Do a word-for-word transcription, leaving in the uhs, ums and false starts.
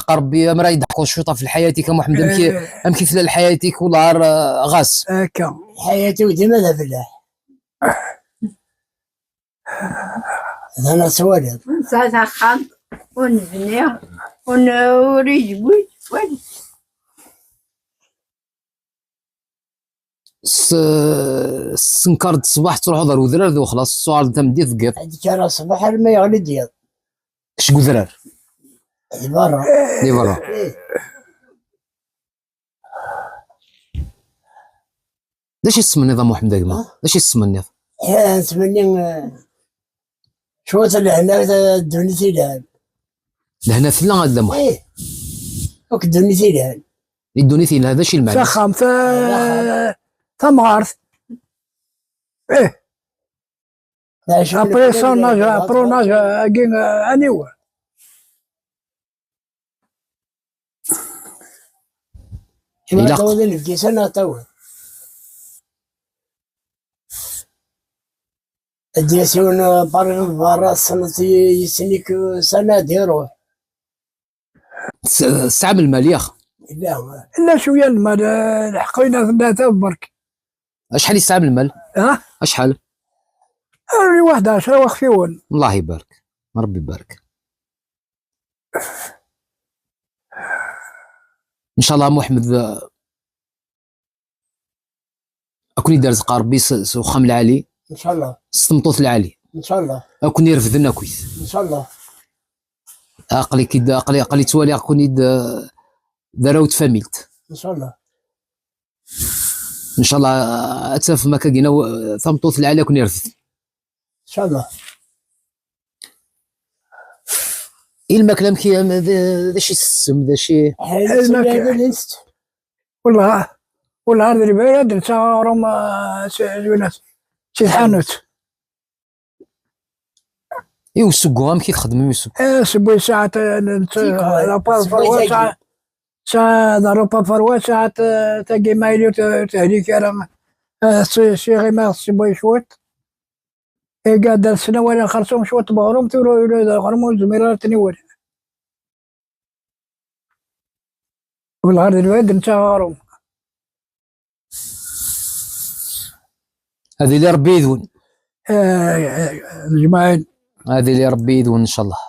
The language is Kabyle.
Rebbi, amer ay d-ḥkuḍ cwiṭ ɣef lḥayat-ik, a Muḥemmed, amek i, amek i tella lḥayat-ik, wellah ar, eh, ɣas. Akka. Lḥayat-iw dima d afellaḥ. D aneɣ twaliḍ. Ur nesɛi taxxamt, ur nebni, ur n-, ur iǧewwiǧ, walu. S-, s-, tenkareḍ ṣṣbeḥ, truḥeḍ ar udrar d uxlaṣ, tuɣaleḍ tameddit deg yiḍ. Ad d-kkreɣ ṣṣbeḥ arma yeɣli-d yiḍ. Kečč deg udrar? Di berra. Di berra. Eh. D acu i tettmenniḍ a Muḥemmed a gma? Ah? D acu i tettmenniḍ? Eh, nettmenni, eh, cwiṭ n lehna, eh, ddunit yelhan. Lehna tella a Dda Muḥ? Eh, akk ddunit yelhan. I ddunit yelhan, d acu i lmeɛna? Taxxamt, eh, tamɣart. Eh. Après son âge, après son âge, agi, eh, aniwer. Ilaq. Ad tawiḍ inebgi sana ad tawiḍ. Ad d-yas yiwen, eh, berra, berra, tessneḍ, i-, yessen-ik, eh, sana ad iruḥ. Tes-, tesɛam lmal, yax? Illa. Illa cwiya n lmal, eh, lḥeqq-ina tella ta berk. Acḥal i tesɛam lmal? Ha? Acḥal? Rwi waḥed ɛecra waxfiwen. Allah ibarek. Rebbi ibarek. Ncallah Muḥemmed, eh, ad ken-id-irzeq Rebbi s, s uxxam lɛali. Ncallah. S tmeṭṭut lɛali. Ncallah. Ad ken-irefden akkit. Ncallah. Aql-ik-id, aql-, aql-i ttwaliɣ-ken-id, eh, d arraw n tfamilt. Ncallah. Ncallah ad tafem akka gina, eh, tameṭṭut lɛali ad ken-irefden. Ncallah. I lmakla, amek i, am-, d, d acu i tessem, d acu i? Lmakla. Wellah, wellah, ar d lbira ad nseɣ aɣrum, ah, s, s, s tḥanut. I useggu, amek i txedmem useggu? Eh, sewwi saɛet, eh, n, n, tikwal, la pa-, sewwi farwa, tagi. Saɛet, saɛet, d la pa-, farwa, saɛet, eh, tagi ma yili ur t-, ur tehlik ara. Eh, si, si ɣima sewwi cwiṭ. Iga d asna wala xersum cwiṭ n uɣrum, tura ula d aɣrum ur nezmir ara ad ten-iwali. Wellah ar d lwad netta aɣrum. Ad yili Rebbi yid-wen. Eh, eh, jmaɛin. Ad yili Rebbi yid-wen, ncallah.